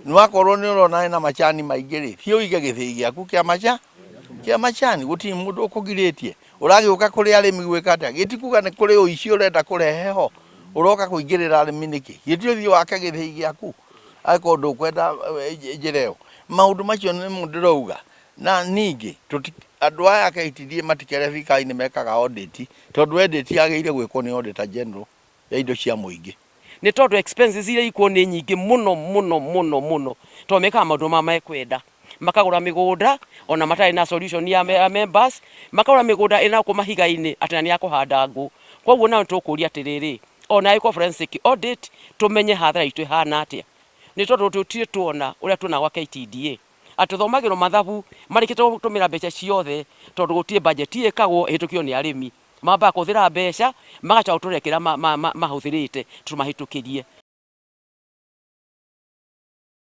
Nĩwakorwo nĩ ũrona ena macani maingĩ rĩ, thiĩ ũige gĩthĩi gĩaku kĩa maca kĩa macani, gũtirĩ mũndũ ũkũgirĩtie. Ũragĩũka kũrĩ arĩmi gwĩka atĩa? Gĩti kuga nĩ kũrĩ ũici ũrenda kũrehe ho, ũroka kũingĩrĩra arĩmi nĩkĩ? Gĩti ũthiĩ wake gĩthĩi gĩaku angĩkorwo ndũkwenda njĩra ĩyo. Maũndũ macio nĩmo ndĩrauga. Na ningĩ andũ aya a KTDA matikerebikaga nĩ mekaga audit, tondũ audit yagĩrĩire gwĩkwo nĩ auditor general ya indo cia mũingĩ. Nĩ tondũ expenses iria ikuo nĩ nyingĩ mũno mũno mũno mũno, tondũ mekaga maũndũ ma mekwenda. Makagũra mĩgũnda ona matarĩ na solution ya members, makagũra mĩgũnda ĩna gũkũ mahiga-inĩ atĩ na nĩ ya kũhanda ngũ. Koguo nao nĩ tũkũria atĩrĩrĩ, ona ĩkwo forensic audit tũmenye hathara itũ ĩhana atĩa. Nĩ tondũ tũtirĩ tuona ũrĩa tuonaga gwa KTDA. Atĩ tũthomagĩrwo mathabu marĩkĩte gũtũmĩra mbeca ciothe tondũ gũtirĩ budget ĩkagwo ĩhĩtũkio nĩ arĩmi. Mambaga kũhũthĩra mbeca magacoka gũtũrehera kĩrĩa mahũthĩrĩte tũmahĩtũkĩrie.